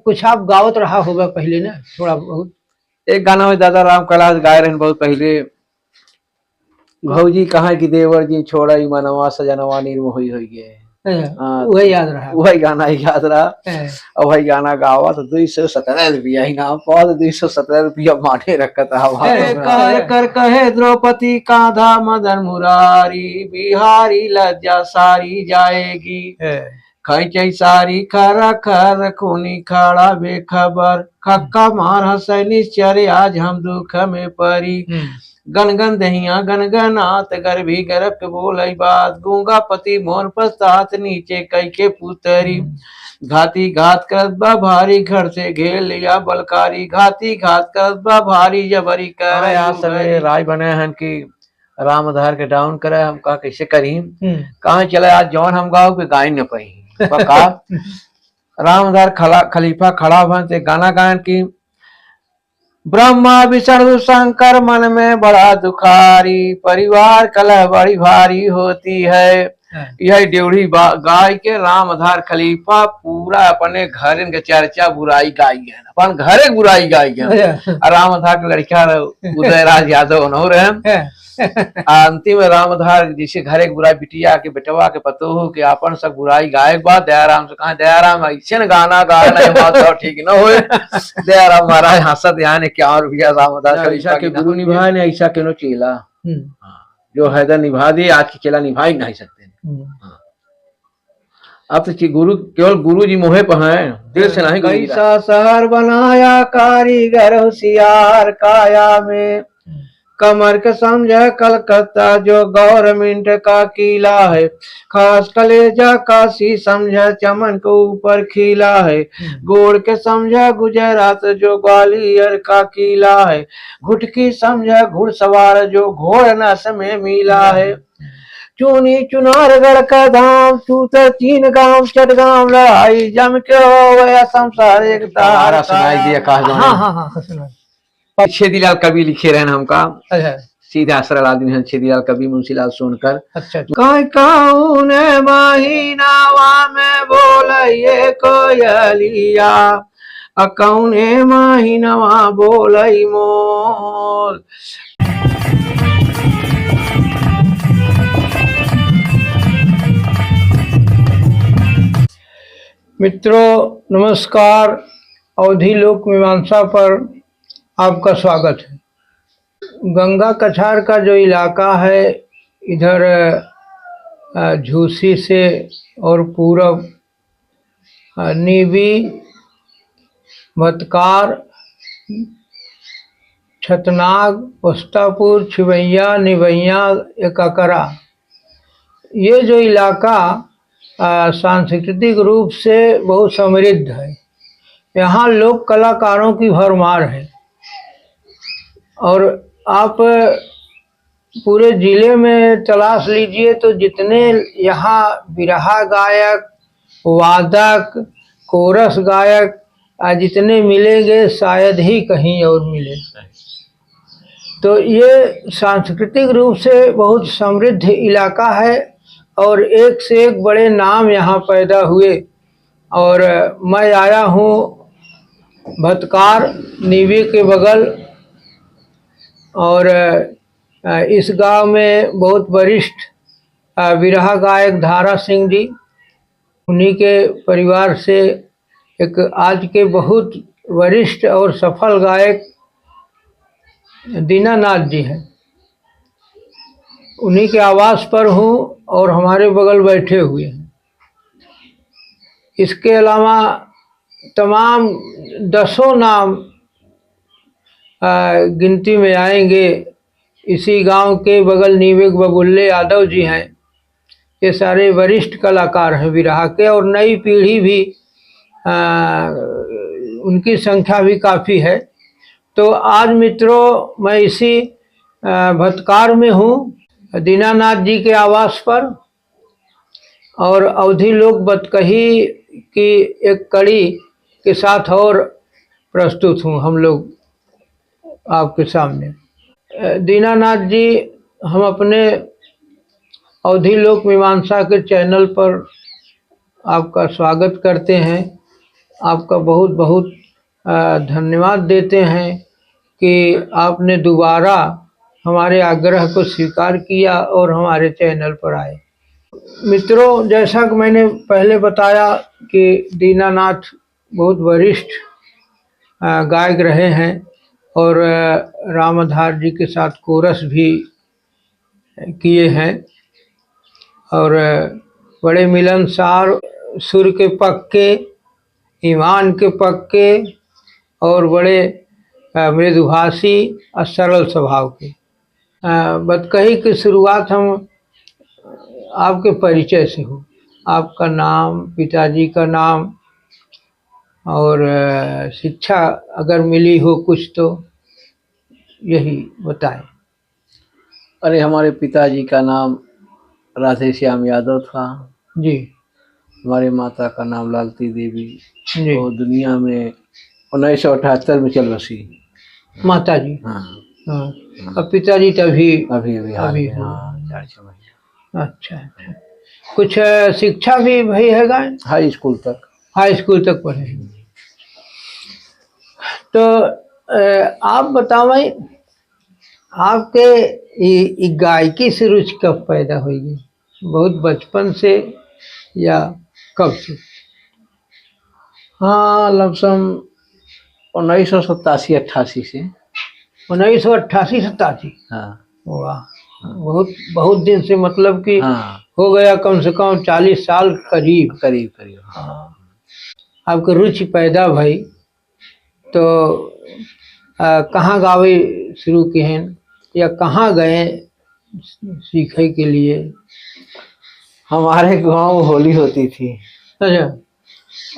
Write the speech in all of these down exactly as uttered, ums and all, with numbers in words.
कुछ आप गावत रहा होगा पहिले ना, थोड़ा बहुत। एक गाना में दादा राम कैलाश गाए रहन बहुत पहिले, भौजी कहाँ की देवर जी छोड़ा ई मनवा, सजनवा निर्मोही होई गए। हाँ, हाँ, वही याद रहा। वही गाना ही याद रहा। हाँ। अब वही गाना गावा तो दुई सौ सतरह रुपया इनाम पावा, तो दुई सौ सतरह रुपया माने रखत रहा। हाँ, कहे कर कहे द्रौपदी कांधा मदन मुरारी, बिहारी लज्जा सारी जाएगी। हाँ। खैचै सारी खरा खर खूनी खड़ा बेखबर, खक्का मार हंसै निश्चर आज हम दुख में परी। हम्म। गन गन दहिया गन गन आत, गर्भी गर्भ के बोलै बात, गूंगा पति मोर पश्चात नीचे कई के पुतरी। हम्म। घाती घात करत बा भारी, घर से घेर लिया बलकारी, घाती घात करत बा भारी, जबरी कर हाँ, यार, सवेरे राय बने हन कि रामधार के डाउन करे, हम कहा कैसे करी? हम्म। कहाँ चले आज जौन हम गाओ के गाय न पाई। पर का? रामधार खला-, खलीफा खड़ा भन ते गाना गायन की, ब्रह्मा विष्णु शंकर मन में बड़ा दुखारी, परिवार कलह बड़ी भारी होती है। हाँ। यह ड्योढ़ी बा-, गाय के रामधार खलीफा पूरा अपने घरन के चर्चा बुराई गाई है, अपन घरे के बुराई गाई है। अच्छा। और रामधार के लड़का उदयराज यादव उन्हों रहे। हाँ। आ अंतिम में रामधार जैसे घरे के बुराई, बिटिया के, बेटवा के, पतोह के, आपन सब बुराई गायक बा। दयाराम से कहा, "दयाराम, ऐसे न गाना गा, नहीं बात तो ठीक न होए।" दयाराम महाराज हंसत यहाँ ने क्या और भैया रामधार ना, का ऐसा के गुरु निभाए, ना ऐसा के नो चेला। हम्म। हाँ, जो हैदर निभा दे, आज के चेला निभा ही नहीं सकते। हम्म। हाँ। अब तो ची-, गुरु, केवल गुरु जी मोहे पर हैं, दिल से नहीं गुरु जी कैसा शहर बनाया कारीगर होशियार काया में, कमर के समझ कलकत्ता जो गवर्नमेंट का किला है, खास कलेजा काशी समझ चमन के ऊपर खिला है, हम्म। गोड़ के समझ गुजरात जो ग्वालियर का किला है, घुटकी समझ घुड़सवार जो घोड़ नस में मिला है। चूनी चुनारगढ़ का धाम, चूतर चीन गांव, चटगांव लड़ाई, जम के हो गया संसार एक तार दोबारा सुनाई दिया, कहा जाना। हाँ, हाँ, हाँ, हाँ, सुनाई। छेदीलाल कवि लिखे रहन हमका। अच्छा। सीधा सरल आदमी हैं छेदीलाल कवि, मुंशीलाल सोनकर। अच्छा, अच्छा। कहीं कौन महीनावा में बोले ये कोयलिया, आ कौने महीनवा बोलई मोर। मित्रों, नमस्कार। अवधी लोक मीमांसा पर आपका स्वागत है। गंगा कछार का जो इलाका है, इधर, अ, झूसी से और पूरब अ, नीवी, भतकार, छतनाग, ओस्तापुर, छिवैया, निवैया, एककरा, ये जो इलाका, अ, सांस्कृतिक रूप से बहुत समृद्ध है। यहाँ लोक कलाकारों की भरमार है और आप पूरे जिले में तलाश लीजिए तो जितने यहाँ बिरहा गायक, वादक, कोरस गायक, आ, जितने मिलेंगे शायद ही कहीं और मिले। तो ये सांस्कृतिक रूप से बहुत समृद्ध इलाका है और एक से एक बड़े नाम यहाँ पैदा हुए। और मैं आया हूँ भतकार नीवी के बगल और अ, इस गांव में बहुत वरिष्ठ, अ, बिरहा गायक धारा सिंह जी, उन्हीं के परिवार से एक आज के बहुत वरिष्ठ और सफल गायक दीनानाथ जी हैं। उन्हीं के आवास पर हूँ और हमारे बगल बैठे हुए हैं। इसके अलावा तमाम दसों नाम, अ, गिनती में आएंगे। इसी गांव के बगल नीवे के बबुल्ले यादव जी हैं। ये सारे वरिष्ठ कलाकार हैं बिरहा के और नई पीढ़ी भी, अ, उनकी संख्या भी काफ़ी है। तो आज मित्रों, मैं इसी, अ, भतकार में हूँ, दीनानाथ जी के आवास पर। और अवधी लोक बतकही की एक कड़ी के साथ और प्रस्तुत हूँ हम लोग आपके सामने। अ, दीनानाथ जी, हम अपने अवधी लोक मीमांसा के चैनल पर आपका स्वागत करते हैं। आपका बहुत बहुत, अ, धन्यवाद देते हैं कि आपने दोबारा हमारे आग्रह को स्वीकार किया और हमारे चैनल पर आए। मित्रों, जैसा कि मैंने पहले बताया कि दीनानाथ बहुत वरिष्ठ, अ, गायक रहे हैं और, अ, रामाधार जी के साथ कोरस भी किए हैं और, अ, बड़े मिलनसार, सुर के पक्के, ईमान के पक्के और बड़े, अ, मृदुभाषी और सरल स्वभाव के। अ, बतकही की शुरुआत हम आपके परिचय से हो। आपका नाम, पिताजी का नाम और, अ, शिक्षा अगर मिली हो कुछ तो यही बताएं। अरे, हमारे पिताजी का नाम राधेश्याम यादव था। जी। हमारे माता का नाम लालती देवी। जी। वो दुनिया में उन्नीस सौ अठहत्तर में चल बसी। माता जी? हाँ। हाँ। हाँ। अब पिताजी तो अभी, अभी, अभी हाल अभी में, हुए। हाँ, चार छह महीने। अच्छा, अच्छा। कुछ, अ, शिक्षा भी भई है गा? हाई स्कूल तक। हाई स्कूल तक पढ़े हैं। तो, अ, आप बतावें, आपके ई, ई गायकी से रुचि कब पैदा होई? बहुत बचपन से या कब से? हाँ, लमसम उन्नीस सौ सत्तासी अट्ठासी से। उन्नीस सौ अट्ठासी सत्तासी? हाँ। वाह, हाँ। बहुत, बहुत दिन से, मतलब कि हाँ। हो गया कम से कम चालीस साल करीब। करीब, करीब, हाँ। हाँ। आपके रुचि पैदा भई, तो, आ, कहाँ गावे शुरू किहेन या कहाँ गए सीखे के लिए? हमारे गाँव होली होती थी। अच्छा।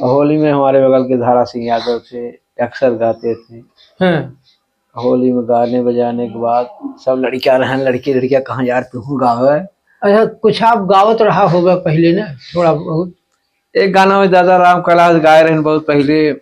होली में हमारे बगल के धारा सिंह यादव थे, अक्सर गाते थे। हाँ। होली में गाने बजाने के बाद सब लड़कियाँ रहन, लड़की लड़कियाँ कहाँ यार तू गावे। अच्छा, कुछ आप गावत रहा होगा पहले ना, थोड़ा बहुत? एक गाना में दादा राम कैलाश गाए रहन बहुत पहले,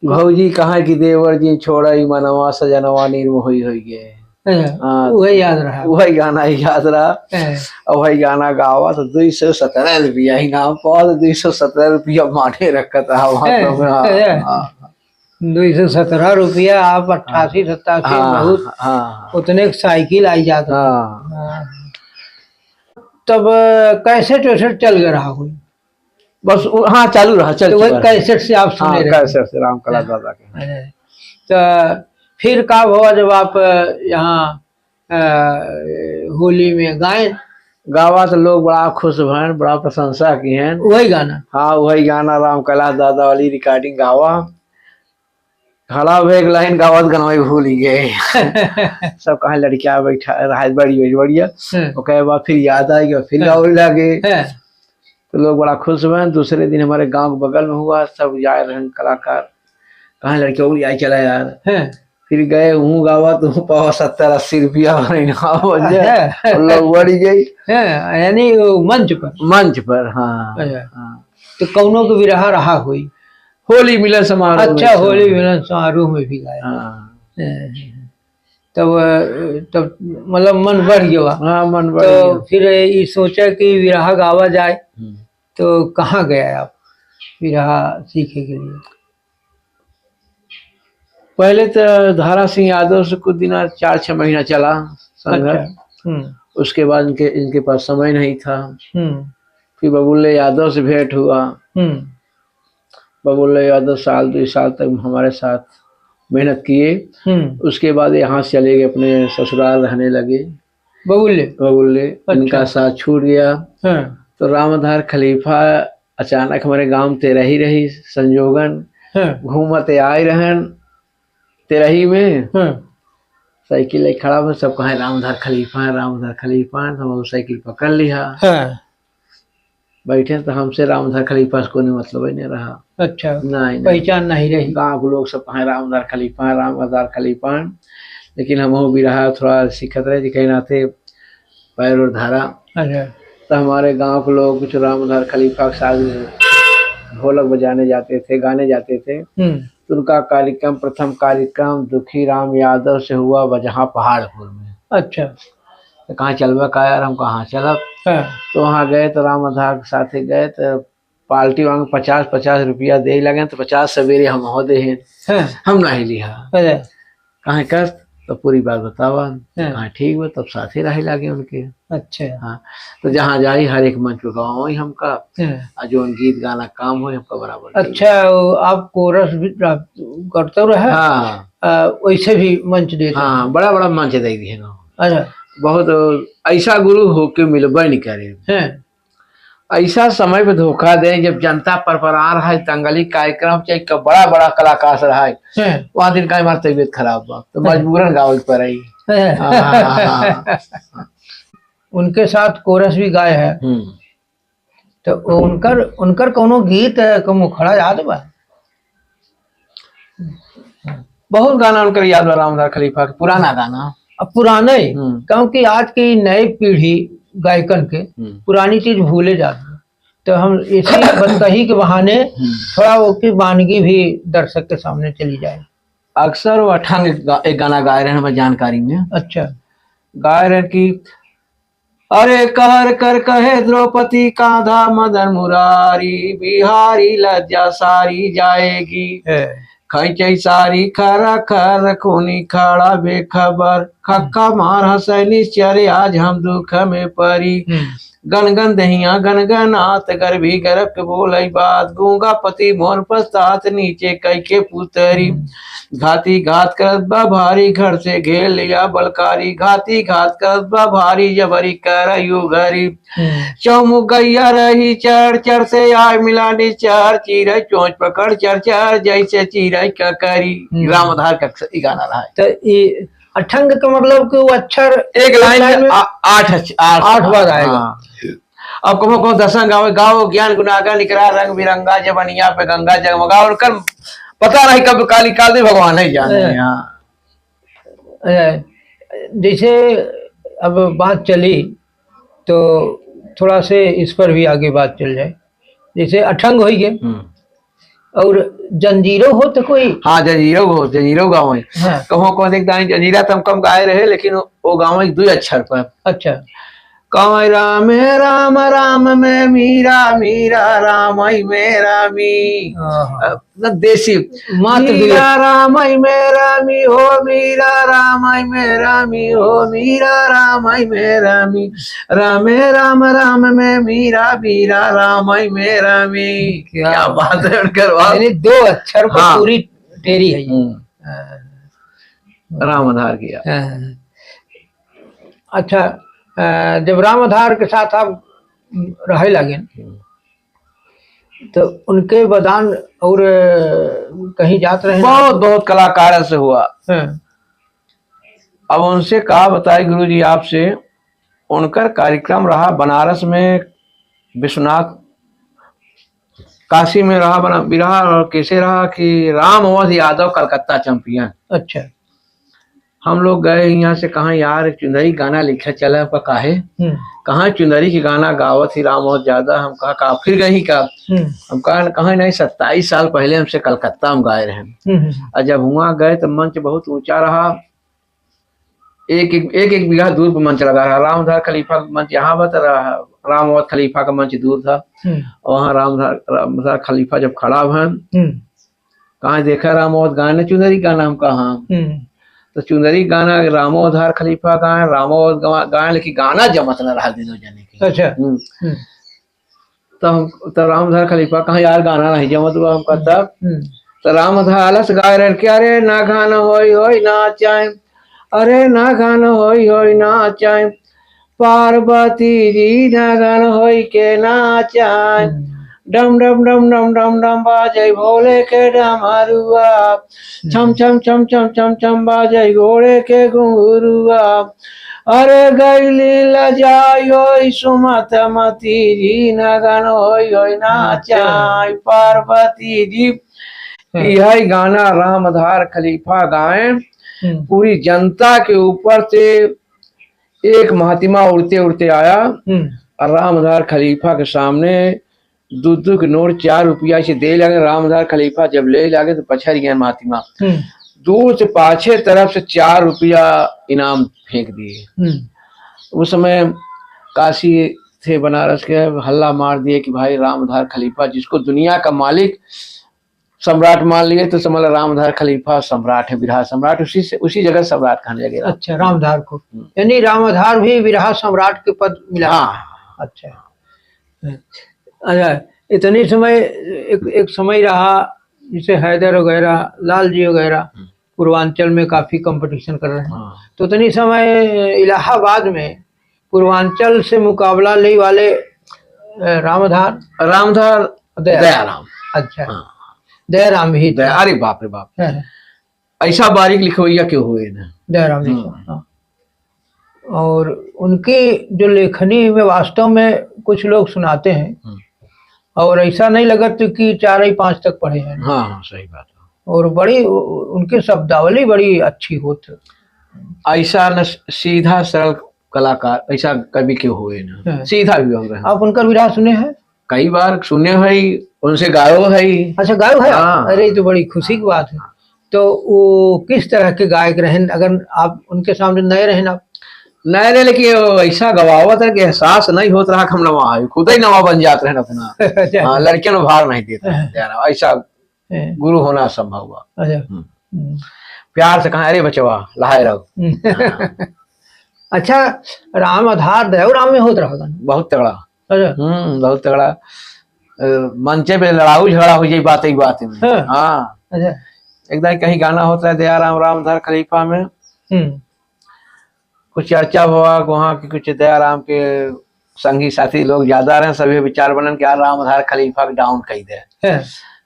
भौजी कहाँ की देवर जी छोड़ा ई मनवा सजनवा निर्मोही होई गए। हाँ, हाँ, वही याद रहा। वही गाना ही याद रहा। हाँ। और वही गाना गावा तो दो सौ सत्रह रुपया इनाम पावा, तो दो सौ सत्रह रुपया माने रखत रहा वहाँ हाँ, तो में, हाँ, हाँ। हाँ। दो सौ सत्रह रुपया आप अट्ठासी, हाँ। सत्तासी हाँ, बहुत, हाँ, हाँ। उतने के साइकिल आई जात रहा। हाँ। हाँ। तब कैसेट वैसेट चल गया रहा कोई? बस वो, हाँ, चालू रहा, चल तो वही चुका रहा। कैसेट से आप सुने हाँ, रहे। कैसेट से राम कला हाँ। दादा के। अरे, तो फिर का हुआ जब आप यहाँ, अ, होली में गाए? गावा तो लोग बड़ा खुश भएन, बड़ा प्रशंसा किहेन। वही गाना? हाँ, वही गाना राम कैलाश दादा वाली recording गावा। खड़ा भे एक लाइन गावत गनवा भूल ही गए। सब कहाँ लड़किया बैठा रहा, बड़ी, बड़ी, बढ़िया। हम्म। ओकरे बाद फिर याद आ गया, फिर हम्म। गावे लागे। हम्म। तो लोग बड़ा खुश हुए। दूसरे दिन हमारे गांव के बगल में हुआ, सब जाए रहन कलाकार, कहाँ लड़किया उड़ जाए चला यार। हम्म। फिर गए, हूँ गावा तो हूँ पावा सत्तर अस्सी रुपया और इनाम हो जाए। अच्छा। और लोग बढ़ गए। हम्म, यानी वो मंच पर? मंच पर, हाँ। अच्छा। हाँ। तो कौनो के बिरहा रहा होई? होली मिलन समारोह में अच्छा, सब। होली मिलन समारोह में भी गाया। हाँ। हैं, हैं, हैं। तब, तब मतलब मन बढ़ गया। हाँ, मन बढ़ तो गया। फिर ई सोचा कि बिरहा गावा जाए। हम्म। तो कहाँ गया आप बिरहा सीखे के लिए? पहले तो धारा सिंह यादव से कुछ दिन, चार छह महीना चला संघर्ष। अच्छा। हम्म। उसके बाद इनके, इनके पास समय नहीं था। हम्म। फिर बबुल्ले यादव से भेंट हुआ। हम्म। बबुल्ले यादव साल, दो साल तक हमारे साथ मेहनत किए। हम्म। उसके बाद यहाँ से चले गए, अपने ससुराल रहने लगे। बबुल्ले? बबुल्ले, अच्छा। इनका साथ छूट गया। हाँ। तो रामधार खलीफा अचानक हमारे गांव में तेरही रही संजोगन, हाँ। घूमत आए रहन तेरही में। हाँ। साइकिल लेके खड़ा हुआ, सब कहे, "रामधार खलीफा है, रामधार खलीफा है।" तो हम साइकिल पकड़ लिया। हाँ। बैठे तो हमसे रामधार खलीफा से कोनो मतलब ही नहीं रहा। अच्छा, नहीं, नहीं। पहचान नहीं रही। गांव के लोग सब कहे, "रामधार खलीफा है, रामधार खलीफा है।" लेकिन हम वो भी रहा, थोड़ा सीखत रहे, जी कहीं नाते पैर और धारा। अच्छा। तो हमारे गांव के लोग कुछ रामधार खलीफा के साथ ढोलक बजाने जाते थे, गाने जाते थे। हम्म। तो उनका कार्यक्रम, प्रथम कार्यक्रम दुखी राम यादव से हुआ बजहा पहाड़पुर में। अच्छा। तो कहाँ चलबा का यार, हम कहाँ चलब? हाँ। तो वहाँ गए तो रामधार के साथे गए तो पार्टी वांग पचास पचास रुपया दे लगे तो पचास सबेरे हम हो दे हैं। हाँ। हम नहीं लिहा। अच्छा। कहाँ कर तो पूरी बात बतावा। हाँ। कहाँ ठीक बा, तब साथे रहे लागे उनके। अच्छा। हाँ, तो जहाँ जाई हर एक मंच पे गवाई हमका। हाँ। आ जौन गीत गाना काम होई हमका बराबर देई। अच्छा, वो आप कोरस भी आप करते रहे? हाँ। आ, वैसे भी मंच देते हाँ, हैं? बड़ा बड़ा मंच दे दिए ना। अच्छा। बहुत ऐसा गुरु होके मिलबे नहीं करे। हाँ। ऐसा समय पे धोखा दे, जब जनता परपरान रहा है, दंगली कार्यक्रम, चाहे क-, बड़ा बड़ा कलाकार से रहा है, हैं। वहाँ दिन का हमार तबीयत खराब बा, तो हैं। मजबूरन गावे के पड़े। हैं। हाँ, हाँ, हाँ, हाँ। उनके साथ कोरस भी गाए हैं। हम्म। तो उनकर, उनकर कौनो गीत, कौनो मुखड़ा याद बा? बहुत गाना उनकर याद बा, रामधार खलीफा के पुराना गाना। अब पुराने ही, हम्म। क्योंकि आज की नई पीढ़ी गायकन के हम्म। पुरानी चीज भूले जात है। तो हम इसी बतकही के बहाने हम्म। थोड़ा वो की बानगी भी दर्शक के सामने चली जाए। अक्सर वो अठंग गा-, एक गाना गाए रहे हैं जानकारी में। अच्छा। गाए रहे कि अरे कहर कर कहे द्रौपदी कांधा मदन मुरारी, बिहारी लज्जा सारी जाएगी। है। खैचै सारी खरा खर खूनी खड़ा बेखबर, खक्का मार हंसै निश्चर आज हम दुख में परी। हम्म। गन गन दहिया गन गन आत गर्भी गरब के बोलै बात, गूंगा पति मोर पश्चात नीचे कई के पुतरी। हम्म। घाती घात करत बा भारी, घर से घेर लिया बलकारी। घाती घात करत बा भारी, जबरी करयू घरी। हम्म। चौमुख गैया रही चर, चर से आय मिलानी चर, चिरै चोंच पकड़ चर चर, जैसे चिरै ककरी। हम्म। रामधार का अक्सर ई गाना रहा है। तो ई अठंग का मतलब कि वो अक्षर एक लाइन एक लाइन में में आ-, आठ अच-, आठ आठ बार आएगा। हाँ। अब कहो, कहो दसंग गावे, गाओ ज्ञान गुनागा निकरा रंग बिरंगा, जबनिया पे गंगा जगमगा, उनकर पता नहीं कब काली काल दे भगवान ही जाने। हाँ। हाँ। अ, जैसे अब बात चली तो थोड़ा से इस पर भी आगे बात चल जाए। जैसे अठंग होई गए हम्म। और जंजीरो हो तो कोई? हाँ, जंजीरो हो, जंजीरो गाँव है। हाँ। कहो, कहो देख दाई, जंजीरा तो हम कम गाए रहे, लेकिन वो, वो गाँव है दुई अक्षर पर। अच्छा। कहै रामे राम राम में मीरा, मीरा रामई में रामी। हाँ, हाँ। अ, न देसी। मात्र मीरा दिए। रामई में रामी हो, मीरा रामई में रामी हो, मीरा रामई में रामी। रामे राम राम में मीरा, मीरा रामई में रामी। क्या क्या बात है, उनकर बात। यानी दो अक्षर पर हाँ। पूरी टेरी है ये। हम्म। हाँ। रामधार किया। हाँ। अच्छा, अ, जब रामधार के साथ आप रहे लगे, हम्म। तो उनके बदान और कहीं जात रहे ना? बहुत, बहुत कलाकार से हुआ। हाँ। अब उनसे का बताई गुरुजी आपसे, उनकर कार्यक्रम रहा बनारस में, विश्वनाथ, काशी में रहा, बना-, बिरहा और कैसे रहा कि रामवध यादव कलकत्ता चैंपियन। अच्छा। हम लोग गए यहाँ से, कहा यार चुंदरी गाना लिखे चले, हमका काहे? हम्म। कहा चुंदरी के गाना गावत ही राम बहुत ज्यादा, हम कहा का फिर गई का? हम्म। हम कहा, कहा नहीं, सत्ताईस साल पहले हमसे कलकत्ता में गाए रहे। हम्म, हम्म। और जब हुआ गए तो मंच बहुत ऊंचा रहा, एक, एक, एक, एक बीघा दूर पर मंच लगा रहा। रामधार खलीफा का मंच यहाँ बा, तो रा-, रामवत खलीफा का मंच दूर था। हम्म। वहाँ रामधार, रामधार खलीफा जब खड़ा हुआ, हम्म। कहाँ देखा राम और गाना, चुंदरी गाना हम कहा। हम्म। तो चुंदरी गाना रामो धार खलीफा गाए, रामो गवा-, गाए, लेकिन गाना जमत न रहा दोनों जने के। अच्छा। हम्म। हम्म। तो हम, तो राम धार खलीफा कहा, "यार, गाना नहीं जमत बा," हम कहता। हम्म। तो राम धार आलस गाए रहे कि, "अरे ना गाना होई, होई ना चाहे, अरे ना गाना होई, होई ना चाहे।" पार्वती जी नगन होई के नाचन। हम्म। डम डम डम डम डम डम बाजे भोले के डमरुआ। हम्म। छम छम छम छम छम छम बाजे घोड़े के घुंघरुआ। अरे गैली लजाई होई सुमत मती जी नगन होई होई नाचन। नाचन। पार्वती जी। हम्म। यही गाना रामधार खलीफा गाए। हम्म। पूरी जनता के ऊपर से एक महात्मा उड़ते उड़ते आया हम्म। और रामधार खलीफा के सामने दू दू के नोट चार रुपया से दे लगे। रामधार खलीफा जब ले लगे तो पछड़ गए महात्मा। हम्म। दूर से पाछे तरफ से चार रुपया इनाम फेंक दिए। हम्म। उस समय काशी थे बनारस के, हल्ला मार दिए कि भाई रामधार खलीफा, जिसको दुनिया का मालिक सम्राट मान लिए, तो समझ लो रामधार खलीफा सम्राट है, बिरहा सम्राट, उसी से, उसी जगह सम्राट कहने लगे राम। अच्छा, रामधार को। हम्म। यानी रामधार भी बिरहा सम्राट के पद मिला। हाँ। अच्छा। अच्छा, इतनी समय, एक, एक समय रहा, जैसे हैदर वगैरह, लाल जी वगैरह हम्म। पूर्वांचल में काफी competition कर रहे हैं। हाँ। तो उतनी समय इलाहाबाद में पूर्वांचल से मुकाबला ले वाले, अ, रामधार? रामधार दया-, दयाराम। अच्छा। हाँ। दयाराम ही दया-, था। अरे बाप रे बाप। हाँ, हाँ। ऐसा बारीक लिखवैया क्यों हुए ना? दयाराम जी, हम्म। हाँ। और उनकी जो लेखनी में वास्तव में कुछ लोग सुनाते हैं, हम्म। और ऐसा नहीं लगत कि चार ही पाँच तक पढ़े हैं। हाँ, हाँ, सही बात है। और बड़ी उ-, उनकी शब्दावली बड़ी अच्छी होत। ऐसा न स-, सीधा सरल कलाकार, ऐसा कवि के हुए ना। हाँ। सीधा भी हो रहे हैं। आप उनका विधा सुने हैं? कई बार सुने है, उनसे गायो है। अच्छा, गायो है? हाँ। अरे, ये तो बड़ी खुशी की बात है। तो वो किस तरह के गायक रहेन, अगर आप उनके सामने नए रहेन आप? नए रहे, लेकिन वो ऐसा गवावत है कि एहसास नहीं होत रहा कि हम नवा है, खुद ही नवा बन जात रहे अपना। अच्छा। हाँ, लड़कियन भार नहीं देते हैं, हाँ। यार, ऐसा हाँ। गुरु होना असंभव हुआ। अच्छा। हम्म। हम्म। प्यार से कहा, "अरे बचवा, लहाए रहो।" हम्म। हाँ। अच्छा, राम आधार दयाऊ राम में होत रहा गाना? बहुत तगड़ा। अच्छा। हम्म, बहुत तगड़ा। अ, मंचे पे लड़ाऊ झगड़ा हो जाई बात ही बात में। हाँ। हाँ। अच्छा। एक दाई कहीं गाना होत रहा दया राम राम धार खलीफा में। हम्म। कुछ चर्चा हुआ, वहाँ के कुछ दया राम के संगी साथी लोग ज्यादा रहे, सभी विचार बनन कि यार राम धार खलीफा के down कई दे। हाँ।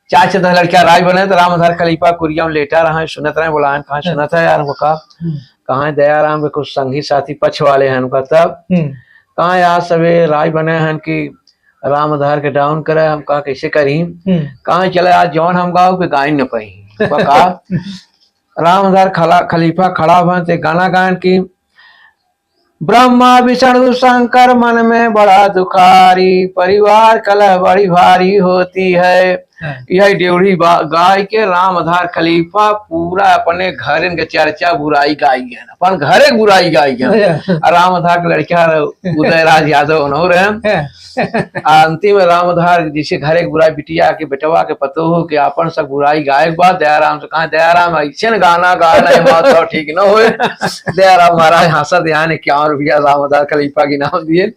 चार छह दस लड़कियाँ राय बने तो राम धार खलीफा कुरिया में लेटा रहा है, सुनत रहे, बोला, "कहाँ हाँ। सुनत है यार, हमको का?" हम्म। कहाँ दया राम के कुछ संगी साथी पक्ष वाले हैं उनका, तब हम्म। कहाँ यार सभी राय बने हैं कि रामधार के down करे, हम कहा कैसे करी? हम्म। कहाँ चले आज जौन हम गाओ के गाइन न पाई। तो कहा, रामधार खला-, खलीफा खड़ा भन ते गाना गायन की, "ब्रह्मा विष्णु शंकर मन में बड़ा दुखारी, परिवार कलह बड़ी भारी होती है।" हाँ। यही ड्योढ़ी बा-, गाय के रामधार खलीफा पूरा अपने घरन के चर्चा बुराई गाई है, अपन घरे के बुराई गाई है। अच्छा। और रामधार के लड़का रहे, उदयराज यादव, उन्हों रहे। हाँ। आ अंतिम में रामधार जैसे घरे के बुराई, बिटिया के, बेटवा के, पतोह के, आपन सब बुराई गाए के बाद दयाराम से कहा, "दयाराम, ऐसे न गाना गाना है, बात तो ठीक न होए।" दयाराम महाराज हंसत यहाँ ने इक्यावन रुपया रामधार खलीफा के नाम दिए।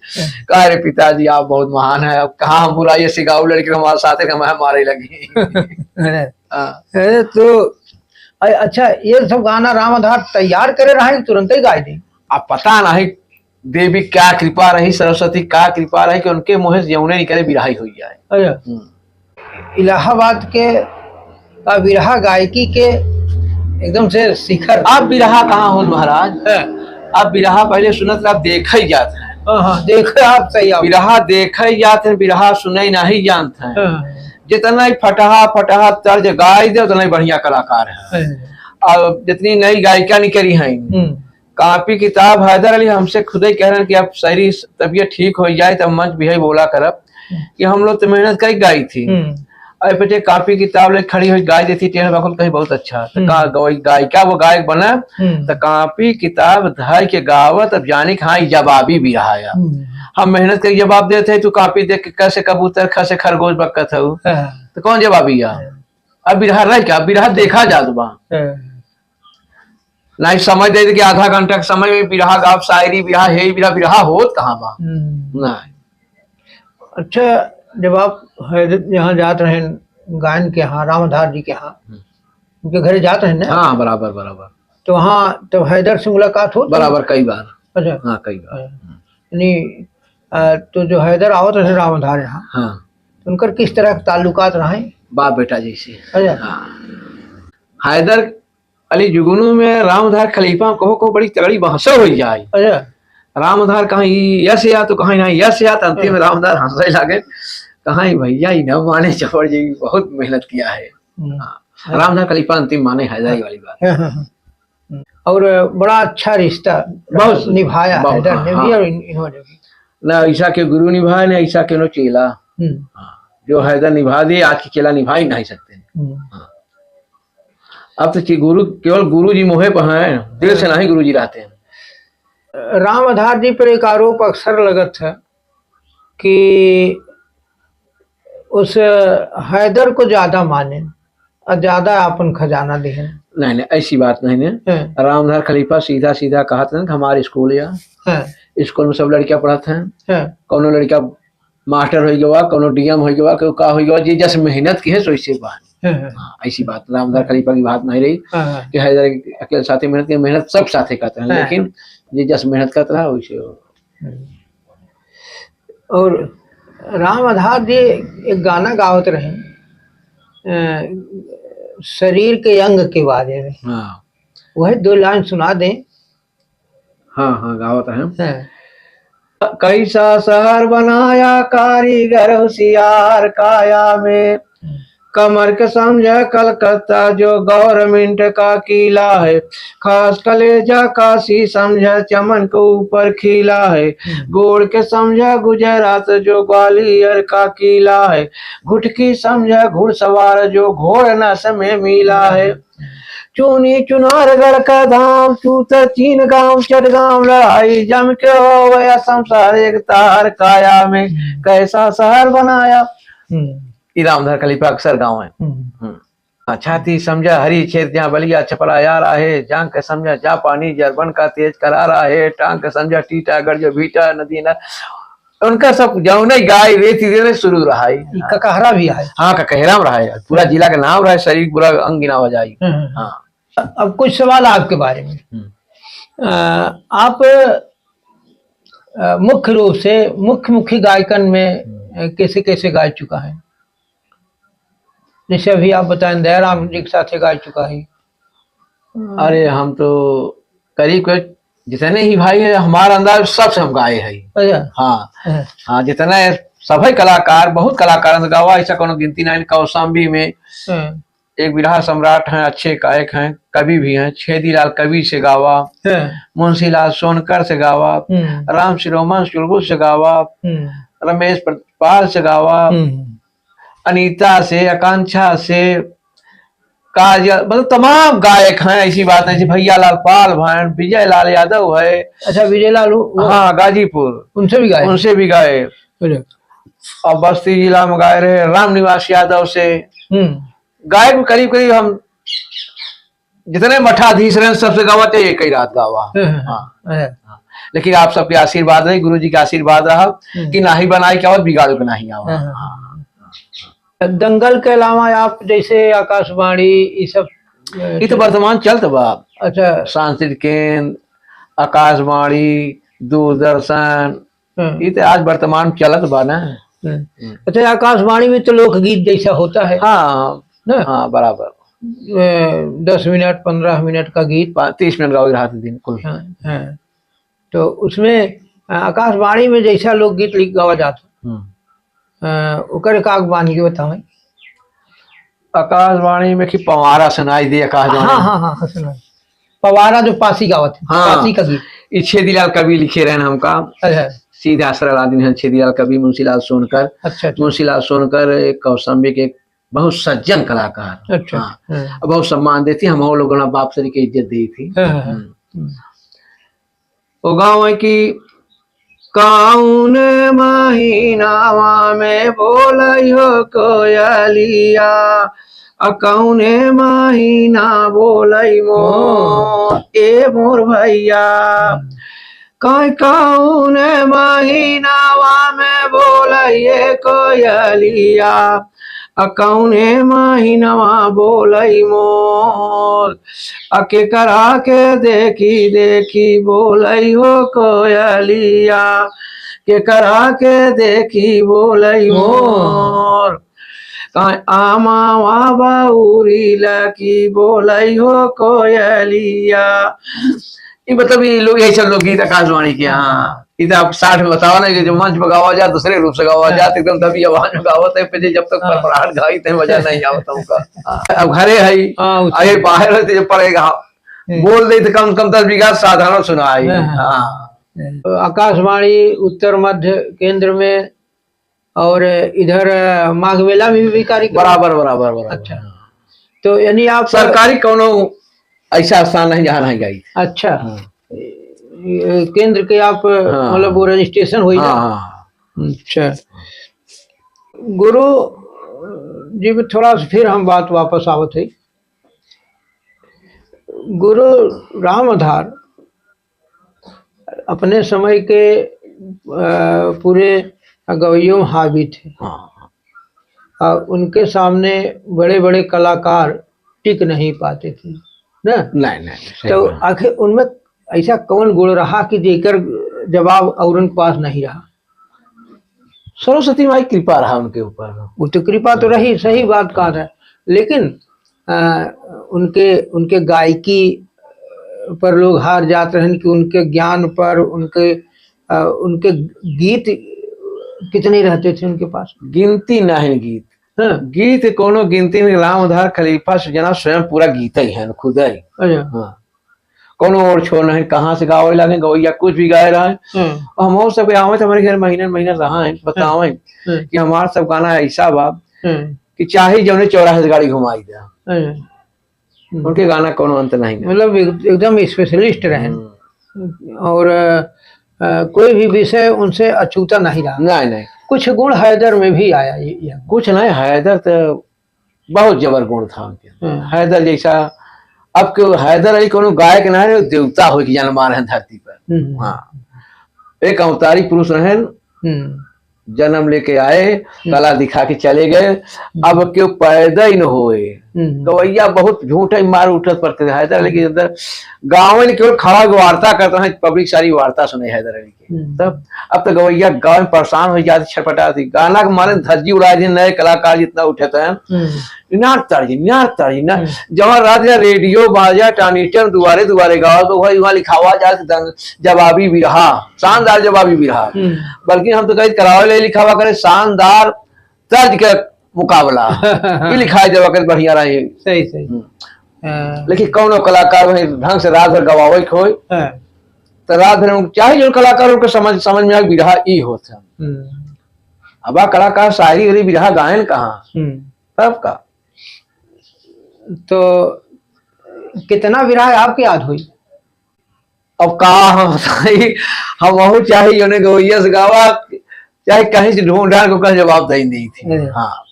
कहा, "अरे पिताजी, आप बहुत महान है, अब कहाँ हम बुराई ऐसे गाऊ, लड़के हमारे साथ है, हमारे मारे लगी।" अरे, हाँ। अरे तो, अ-, अच्छा, ये सब गाना रामधार तैयार करे रहा है, तुरंत ही गाए दे? अब पता नहीं देवी क्या कृपा रही, सरस्वती का कृपा रही कि उनके मुँह से जौने निकले बिरहा ही हो जाए। अच्छा। हम्म। इलाहाबाद के का बिरहा गायकी के एकदम से शिखर। अब बिरहा कहाँ होत महाराज? हाँ। अब बिरहा पहले सुनत रहा, देखे ही जात है। हाँ, हाँ, देखे आप सही आप। बिरहा देखे ही जात है, बिरहा सुने नहीं जानत है। हाँ। जितना ही फटहा, फटहा तर्ज गाय दे, उतना ही बढ़िया कलाकार है। हाँ। अब जितनी नई गायिका निकली हैं, हम्म। कापी किताब हैदर अली हमसे खुद ही कह रहे हैं कि अब शायरी तबीयत ठीक हो जाए तब मंच भी है बोला करब हम्म। कि हम लोग तो मेहनत कई गाई थी। हम्म। अरे बच्चे कापी किताब ले खड़ी हुई गाय देती टेढ़ बाकुल कहीं बहुत अच्छा। तो हम्म। का गवाई गायिका वो गायक बना हम्म। तो कापी किताब धाय के गावत अब जाने कि हाँ, ई जवाबी बिरहा है। हम्म। हम मेहनत करी जवाब देते हैं, तू कापी देख के कैसे कबूतर, ख से खरगोश बकत है। हाँ। तो कौन जवाबी है? हाँ। अब बिरहा रह क्या? अब बिरहा देखा जात बा। हाँ। नहीं समझ देते कि आधा घंटा के समय में बिरहा गाव, शायरी बिरहा, हे बिरहा, बिरहा होत कहाँ बा? हम्म। नहीं। अच्छा, जब आप हैदर यहाँ जात रहे गायन के यहाँ, रामधार जी के यहाँ, हम्म। उनके घरे जात रहे ना? हाँ, बराबर, बराबर। तो वहाँ तो हैदर से मुलाकात होत रहे? बराबर, कई बार। अच्छा। हाँ, कई बार। अच्छा। हम्म। यानी, अ, तो जो हैदर आवत रहे रामधार यहाँ, हाँ। तो उनकर किस तरह के ताल्लुकात रहे? बाप बेटा जैसे। अच्छा। हाँ। हैदर अली जुगनू में रामधार खलीफा कहो, कहो बड़ी तगड़ी बहसो हो जाए। अच्छा। रामधार कहाँ ई यस या तो कहाँ ना यस या, तो अंतिम में हाँ। रामधार हंसे लगे, कहाँ ई भैया ई न माने चपड़ जी, बहुत मेहनत किया है। हम्म। हाँ। हाँ। रामधार खलीफा अंतिम माने हैदर अली वाली बात। हाँ, हाँ, हाँ। हम्म। और बड़ा अच्छा रिश्ता बहुत निभाया बहुत, हैदर हाँ, ने भी हाँ। और इन-, इन्होंने भी। ना ऐसा के गुरु निभाए, ना ऐसा के नो चेला। हम्म। हाँ। जो हैदर निभा दिए, आज के चेला निभा ही नहीं सकते। हम्म। हाँ। अब तो कि गुरु, केवल गुरु जी मुँहे पर हैं, दिल से हाँ। नहीं गुरु जी रहते हैं। रामधार जी पर एक आरोप अक्सर लगत है कि उस हैदर को ज्यादा माने और ज्यादा अपन खजाना दिहन। नहीं, नहीं, ऐसी बात नहीं है। हाँ। रामधार खलीफा सीधा सीधा कहत रहन कि हमार स्कूल या, हाँ। स्कूल में सब लड़कियां पढ़त हैं। हाँ। कौनो लड़का मास्टर होइ गवा, कौनो डीएम होइ गवा, केहू का होइ गवा, जे जस मेहनत किहे, सोइसे बा। हाँ, हाँ। हाँ, ऐसी बात, रामधार खलीफा की बात नहीं रही हाँ, हाँ। कि हैदर अकेले साथे मेहनत किहे, मेहनत सब साथे करत हैं, हाँ। लेकिन जे जस मेहनत करत रहा, वैसे हो। हम्म। और राम आधार जी एक गाना गावत रहे, अ, शरीर के अंग के बारे में। हाँ। वही दो लाइन सुना दें। हाँ, हाँ, गावत है। हाँ। कैसा शहर बनाया कारीगर होशियार काया में, हम्म। कमर के समझा कलकत्ता जो गवर्नमेंट का किला है, खास कलेजा काशी समझा चमन के ऊपर खिला है, हम्म। गोड़ के समझा गुजरात जो ग्वालियर का किला है, घुटकी समझा घुड़सवार जो घोड़ नस में मिला है, चूनी चुनारगढ़ का धाम, चूतर चीन गांव, चटगांव लड़ाई, जम के हो गया संसार एक तार काया में, हम्म। कैसा शहर बनाया। हम्म। ई रामधार खलीफा अक्सर गाँव है। हम्म। हम्म। हाँ, छाती समझा हरी छेद जहाँ बलिया छपरा यार आहे, जांग के समझा जापानी जर्मन का तेज करार आहे, टांग के समझा टीटागढ़ जो भीटा नदी ना, उनका सब जौने गाय रेती देने शुरू रहा है। ई ककहरा भी है। हाँ, ककहरा में रहा है। पूरा हम्म। जिला का नाम रहा है, शरीर पूरा अंग गिनावा जाई। हम्म, हम्म। हाँ। अब कुछ सवाल आपके बारे में। हम्म। अ, आप, अ, मुख्य रूप से मुख्य, मुख्य गायकन में, हम्म। अ, कैसे, कैसे गा चुका है? जैसे अभी आप बताएं, दयाराम जी के साथ गा चुका है। अरे, हम तो करीब, करीब जितने ही भाई हैं, हमारा अंदाज सबसे हम गाए हैं। अच्छा। हाँ। हाँ। हाँ, जितने सभी कलाकार, बहुत कलाकार से गावा, ऐसा कोनो गिनती नहीं। कौशाम्बी में हाँ। एक बिरहा सम्राट हैं, अच्छे गायक हैं, कवि भी हैं, छेदीलाल कवि से गावा, हाँ। मुंशीलाल सोनकर से गावा, हम्म। राम शिरोमन चुलबुल से गावा, हम्म। रमेश प्रदीपाल से गावा, हम्म। अनीता से, आकांक्षा से, काजल, मतलब तमाम गायक हैं, ऐसी बात नहीं। भैया लाल पाल हैं, विजय लाल यादव है। अच्छा, विजय लाल, वो, वो हाँ, गाजीपुर। उनसे भी गाए? उनसे भी गाए। अरे। और बस्ती जिला में गाए रहे राम निवास यादव से। हम्म। गायक करीब करीब हम जितने मठाधीश रहे, सबसे गावा, चाहे एक ही रात गावा। हाँ, हाँ, हाँ। हाँ। हाँ। लेकिन आप सबके आशीर्वाद रहे, गुरु जी के आशीर्वाद रहा हम्म। कि नाही बनाई के आवत, बिगाड़ो के नाही आवत। हाँ, हाँ, हाँ। हाँ। दंगल के अलावा आप जैसे आकाशवाणी, ई सब, अ, ई तो वर्तमान चलत बा। अच्छा। सांस्कृतिक केंद्र, आकाशवाणी, दूरदर्शन, हम्म। ई तो आज वर्तमान चलत बा ना। हम्म। हम्म। अच्छा, आकाशवाणी में तो लोकगीत जैसा होता है। हाँ, ना? हाँ, बराबर। ए, दस मिनट, पन्द्रह मिनट का गीत। पा-, तीस मिनट गावे रहत दिन कुल। हाँ, हाँ। तो उसमें, अ, आकाशवाणी में जैसा लोकगीत लिख गावा जात, हम्म। अ, ओकर का बानी के बतावें? आकाशवाणी में कि पंवारा सुनाई दे, आकाशवाणी हाँ, में। हाँ, हाँ, हाँ, सुनाई। पंवारा जो पासी गावत है, हाँ। पासी का गीत। ई छेदीलाल कवि लिखे रहन हमका। अच्छा। सीधा सरल आदमी हैं छेदीलाल कवि, मुंशीलाल सोनकर। अच्छा, अच्छा। मुंशीलाल सोनकर एक कौशाम्बी के एक बहुत सज्जन कलाकार। अच्छा। हाँ। हाँ। अब बहुत सम्मान देती, हम लोग अपना बाप सरी के इज्जत दी थी। हाँ, हाँ, हाँ। हम्म। हम्म। वो गाँव है कि कौन महीनावा में बोलई हो कोयलिया, आ कौने महीना बोलई मोर, ए मोर भैया। हम्म। कौन, कौन महीनावा में बोलई ए कोयलिया, आ कौने महीनावा बोलई मोर। आ केकरा के देखी देखी बोलई हो कोयलिया, केकरा के देखी बोलई मोर। काहे आमावा बाउरी लकी बोलई हो कोयलिया। ई मतलब ई लोग, यही सब लोकगीत आकाशवाणी के, हाँ। ई तो आप साठ में बतावा ना कि जो मंच पे गावा जाए, दूसरे रूप से गावा हाँ। जाए, तो एकदम दबी आवाज में गावत है, पे जब तक हाँ। फरफराहट गाई, तब मजा नहीं आवत हमका। हाँ। अब घरे है, हाँ, उसमें। अरे बाहर है तो जब पड़ेगा, हम्म। बोल दे तो कम से कम दस बीघा साधारण सुनाई। हाँ, हाँ। हाँ। तो आकाशवाणी उत्तर मध्य केंद्र में और इधर, अ, माघ मेला में भी कार्यक्रम? बराबर, बराबर, बराबर। अच्छा। हाँ। तो यानी आप सरकारी कौनो ऐसा स्थान नहीं जहाँ नहीं गाई। अच्छा। हाँ। ये केंद्र के आप, हाँ। मतलब वो रजिस्ट्रेशन होई हाँ, ना? हाँ। अच्छा, गुरु जी में थोड़ा सा फिर हम बात वापस आवत है। गुरु रामधार अपने समय के, अ, पूरे गवैयों में हावी थे। हाँ। और उनके सामने बड़े-बड़े कलाकार टिक नहीं पाते थे, ना? नहीं, नहीं, सही तो बात। आखिर उनमें ऐसा कौन गुण रहा कि जेकर जवाब औरन के पास नहीं रहा? सरस्वती माई कृपा रहा उनके ऊपर। वो तो कृपा तो रही, सही बात कहा था, लेकिन, अ, उनके, उनके गायकी पर लोग हार जात रहन कि उनके ज्ञान पर, उनके, अ, उनके गीत कितने रहते थे उनके पास? गिनती नहीं गीत। हाँ। गीत कोनो गिनती नहीं, रामधार खलीफा से जना स्वयं पूरा गीत ही है, खुद ही। अच्छा। हाँ। कोनो ओर छोर नहीं, कहाँ से गावे लागे, गवैया कुछ भी गाए रहे। हम्म। और हम और सबके आवे तो हमारे घर महीना महीना रहा है, बतावे हम्म। कि हमार सब गाना ऐसा बा हम्म। कि चाहे जौने चौराहे से गाड़ी घुमाई दे। हम्म। हम्म। उनके गाना कोनो अंत नहीं है। मतलब एक-, एकदम specialist रहे। हम्म। और, अ, कोई भी विषय उनसे अछूता नहीं रहा। नहीं, नहीं। कुछ गुण हैदर में भी आया ये, ये। कुछ नहीं, हैदर तो बहुत जबर गुण था उनके। हम्म। हैदर जैसा, अब के हैदर अली कोनो गायक ना है, देवता हो के जन्मा रहे धरती पर। हम्म। हाँ, एक अवतारी पुरुष रहे, हम्म। जन्म लेके आए, हम्म। कला दिखा के चले गए। हम्म। अब केहू पैदा ही न होए। हम्म। गवैया बहुत झूठ है, मार उठत पड़ते थे हैदर अली के अंदर। गाँव में केवल खड़ा होके वार्ता करता है, public सारी वार्ता सुने हैदर अली। हम्म। तब अब तो गवैया गाँव में परेशान हो जाते, छटपटाते, गाना के मारे धज्जी उड़ा दी, नए कलाकार जितना उठे थे, हम्म। इनार तर्ज, इनार तर्ज, इनार। हम्म। जहाँ रात या रेडियो बाजा, ट्रांजिस्टर दुआरे दुआरे गावा, तो वही वहाँ लिखावा जाए, दंग-, जवाबी बिरहा, शानदार जवाबी बिरहा। हम्म। बल्कि हम तो कहीं करावे ले लिखावा करे, शानदार तर्ज के मुकाबला। ये लिखाए देवा करे, बढ़िया रहे। सही, सही। हम्म। हाँ। लेकिन कौनो कलाकार वही ढंग से रात भर गवावे के होए, हाँ। तो रात भर उनको चाहे जो कलाकार उनको समझ, समझ में आए, बिरहा ई होत है। हम्म। अब आ कलाकार शायरी वाली बिरहा गायन कहाँ? हम्म। तब का? तो कितना बिरहा आपके याद हुई? अब का हम बताई, हम वहू चाहे जौने गवैया से गावा, चाहे कहीं से ढूंढ ढांढ के ओकर जवाब दे दी थी। हम्म। हाँ।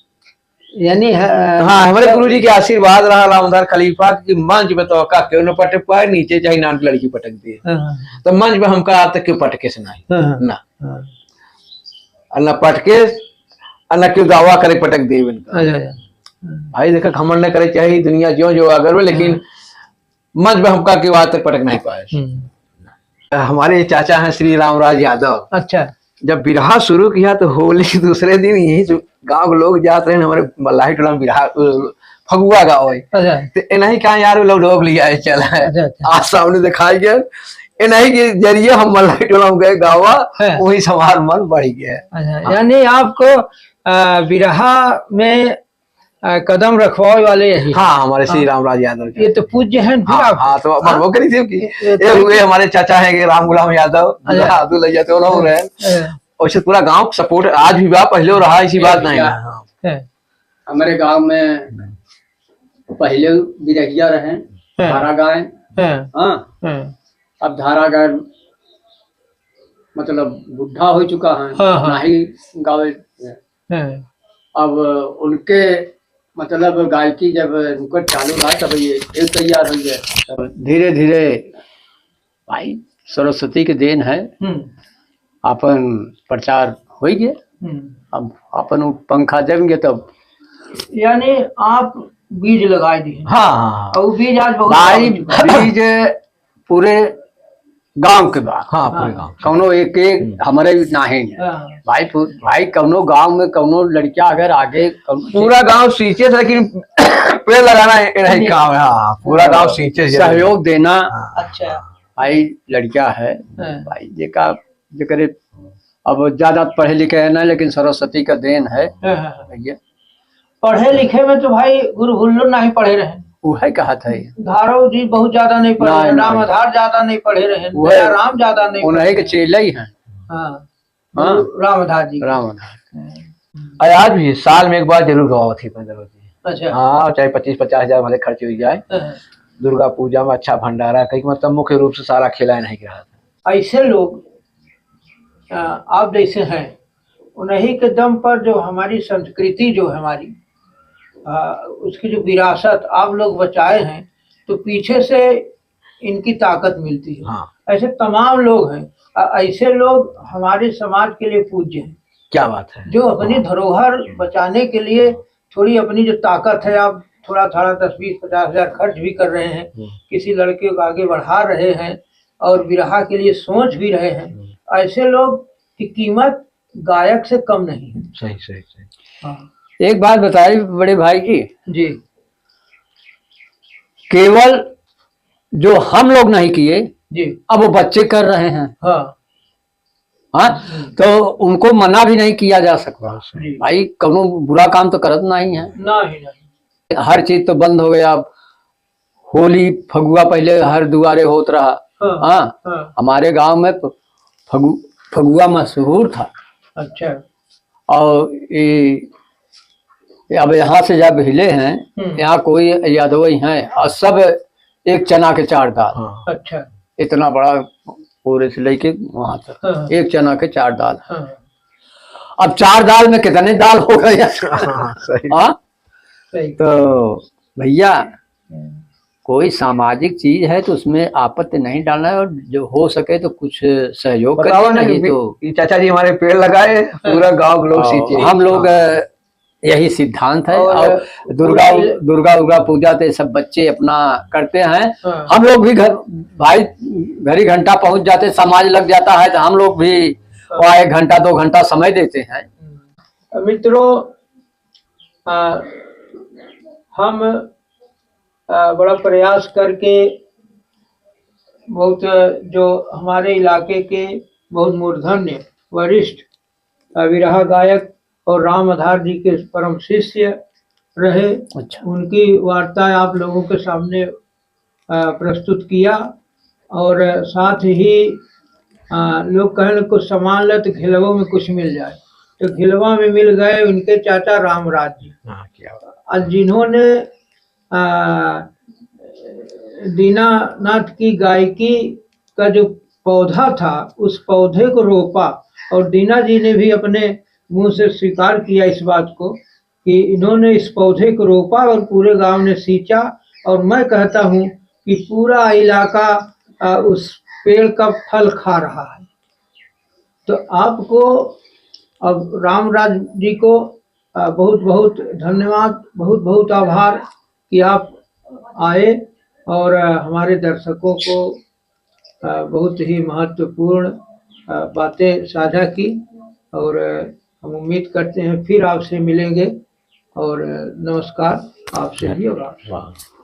यानी ह-, हाँ, हमारे तो गुरुजी के आशीर्वाद रहा रामधार खलीफा कि मंच पे तो का केहू न पटक पाए, नीचे चाहे नान लड़की पटक दिए। हाँ, हाँ। तो मंच पे हमका आज तक केहू पटके से नहीं। हाँ, हाँ। ना। हाँ। और ना पटके, और ना केहू दावा करे पटक देवे इनका। अच्छा, अच्छा। भाई देखा, घमंड न करे, चाहे दुनिया जो जो अगर हो, लेकिन हाँ। मंच पे हमका केहू आज तक पटक नहीं पाए। हम्म। हमारे चाचा हैं श्री रामराज यादव। अच्छा। जब बिरहा शुरू किया तो होली के दूसरे दिन यही जो गाँव के लोग जात रहे, हमारे मल्लाही टोला में बिरहा, अ, फगुआ गावे। अच्छा। तो इन्हीं कहा, "यार, वो लोग लोग ले आए, चला है।" अच्छा, अच्छा। आज सामने दिखाई गया, इन्हीं के जरिए हम मल्लाही टोला में गए गावा, हाँ। वही से हमार मन बढ़ गया। अच्छा, हाँ। यानी आपको, अ, बिरहा में अ, कदम रखवावे वाले यही। हाँ, हमारे श्री हाँ। रामराज यादव जी। ये तो पूज्य हैं, फिर हाँ, आप हाँ, तो हाँ? वो करी थी कि ये, ये ये हुए हमारे चाचा हैं कि राम गुलाम यादव, अच्छा। हाँ, दुलैया तो लोग रहे। हाँ। वैसे पूरा गांव का support आज भी बा, पहले रहा, ऐसी बात नहीं है। हाँ। हाँ। हमारे गांव में पहले बिरहिया रहे, हाँ। धारा गाय। हाँ। हाँ। हाँ। अब धारा गाय मतलब बुढ़ा हो चुका है, हाँ, हाँ। ना ही गावे। हाँ। अब उनके मतलब गायकी जब उनकर चालू रहा तब ये, ये तैयार हो गया। धीरे धीरे भाई सरस्वती के देन है, हम्म। आपन प्रचार हो गया। हम्म। अब आपन उ पंखा जम गया तब। यानी आप बीज लगा दिए। हाँ, हाँ, हाँ। और बीज आज बहुत भाई, बड़ा हो चुका है। बीज पूरे गांव के बा। हाँ, पूरे हाँ। गांव। कौनो एक, एक हम्म। हमारे नाहीं है। हाँ। भाई, पू-, भाई, कौनो गांव में कौनो लड़का अगर आगे कौनो पूरा गांव सींचे थे, लेकिन पेड़ लगाना ये नहीं नहीं। काम है। हाँ, पूरा हाँ। गांव सींचे थे। सहयोग देना। हाँ। अच्छा। भाई, लड़का है। हाँ। भाई, जेका, जेकरे अब ज्यादा पढ़े लिखे है ना, लेकिन सरस्वती का देन है। हाँ, हाँ, हाँ। भैया। पढ़े लिखे में तो भाई गुरु हुल्लो नहीं पढ़े रहे। उहे कहत है। धारो जी बहुत ज्यादा नहीं पढ़े नहीं, रहे, नहीं। राम आधार ज्यादा नहीं पढ़े रहे, उहे दया राम ज्यादा नहीं उन्हीं पढ़े के रहे। चेले ही हैं। हाँ। हाँ। गुरु राम आधार जी। राम आधार। हाँ। अरे आज भी साल में एक बार जरूर गवावत ही पंद्रह जी। अच्छा। हाँ, चाहे पच्चीस पचास हजार भले खर्च हो जाए। हाँ। दुर्गा पूजा में अच्छा भंडारा, कहीं मतलब मुख्य रूप से सारा खेला नहीं रहा था। ऐसे लोग, अ, आप जैसे हैं, उन्हीं के दम पर जो हमारी संस्कृति जो है हमारी, आ, उसकी जो विरासत आप लोग बचाए हैं, तो पीछे से इनकी ताकत मिलती है। हाँ। ऐसे तमाम लोग हैं, आ, ऐसे लोग हमारे समाज के लिए पूज्य हैं। क्या बात है। जो अपनी हाँ। धरोहर बचाने के लिए थोड़ी अपनी जो ताकत है, आप थोड़ा थोड़ा दस, बीस, पचास हजार खर्च भी कर रहे हैं, हम्म। किसी लड़के को आगे बढ़ा रहे हैं और बिरहा के लिए सोच भी रहे हैं, हम्म। ऐसे लोग की कीमत गायक से कम नहीं है। सही, सही, सही। हाँ। एक बात बताइए बड़े भाई की। जी। केवल जो हम लोग नहीं किए, जी। अब वो बच्चे कर रहे हैं। हाँ। हाँ, हम्म। तो उनको मना भी नहीं किया जा सकता। जी। भाई, कौनो बुरा काम तो करत नहीं है। नहीं, नहीं। हर चीज तो बंद हो गया। अब होली, फगुआ पहले हर दुआरे होत रहा। हाँ, हाँ, हाँ। हमारे गांव में फ-, फगु-, फगुआ मशहूर था। अच्छा। और ये, ये अब यहाँ से जब हिले हैं, हम्म। यहाँ कोई यादव ही हैं, और सब एक चना के चार दाल। हाँ। अच्छा। इतना बड़ा पूरे से लेके वहाँ तक, हाँ। एक चना के चार दाल। हाँ। अब चार दाल में कितने दाल हो गए? हाँ, सही। हाँ? सही। तो भैया, हम्म। कोई सामाजिक चीज है तो उसमें आपत्ति नहीं डालना है, और जो हो सके तो कुछ सहयोग बताओ करना ना है, कि ये तो ये चाचा जी हमारे पेड़ लगाए, हाँ। पूरा गांव के लोग और सींचे। हम लोग, हाँ। अ, यही सिद्धांत है। और और दुर्गा, पूरा दुर्गा, दुर्गा पूजा तो सब बच्चे अपना करते हैं। हाँ। हम लोग भी घर, भाई, घड़ी घंटा पहुंच जाते, समाज लग जाता है, तो हम लोग भी हाँ। वहाँ एक घंटा, दो घंटा समय देते हैं। हम्म। मित्रों, आ, हम, आ, बड़ा प्रयास करके बहुत, जो हमारे इलाके के बहुत मूर्धन्य वरिष्ठ, आ, बिरहा गायक और राम आधार जी के परम शिष्य रहे, अच्छा। उनकी वार्ता आप लोगों के सामने, आ, प्रस्तुत किया। और साथ ही, आ, लोग कहन कुछ सामान ले तो घिलवो में कुछ मिल जाए, तो घिलवा में मिल गए उनके चाचा रामराज जी। हाँ, क्या बात। और जिन्होंने, आ, दीनानाथ की गायकी का जो पौधा था, उस पौधे को रोपा, और दीना जी ने भी अपने मुंह से स्वीकार किया इस बात को कि इन्होंने इस पौधे को रोपा और पूरे गांव ने सींचा, और मैं कहता हूं कि पूरा इलाका, आ, उस पेड़ का फल खा रहा है। तो आपको, अब रामराज जी को, आ, बहुत बहुत धन्यवाद, बहुत बहुत आभार कि आप आए और, आ, हमारे दर्शकों को, आ, बहुत ही महत्वपूर्ण, आ, बातें साझा की, और, आ, हम उम्मीद करते हैं फिर आपसे मिलेंगे। और, आ, नमस्कार आपसे भी और आपसे। वाह।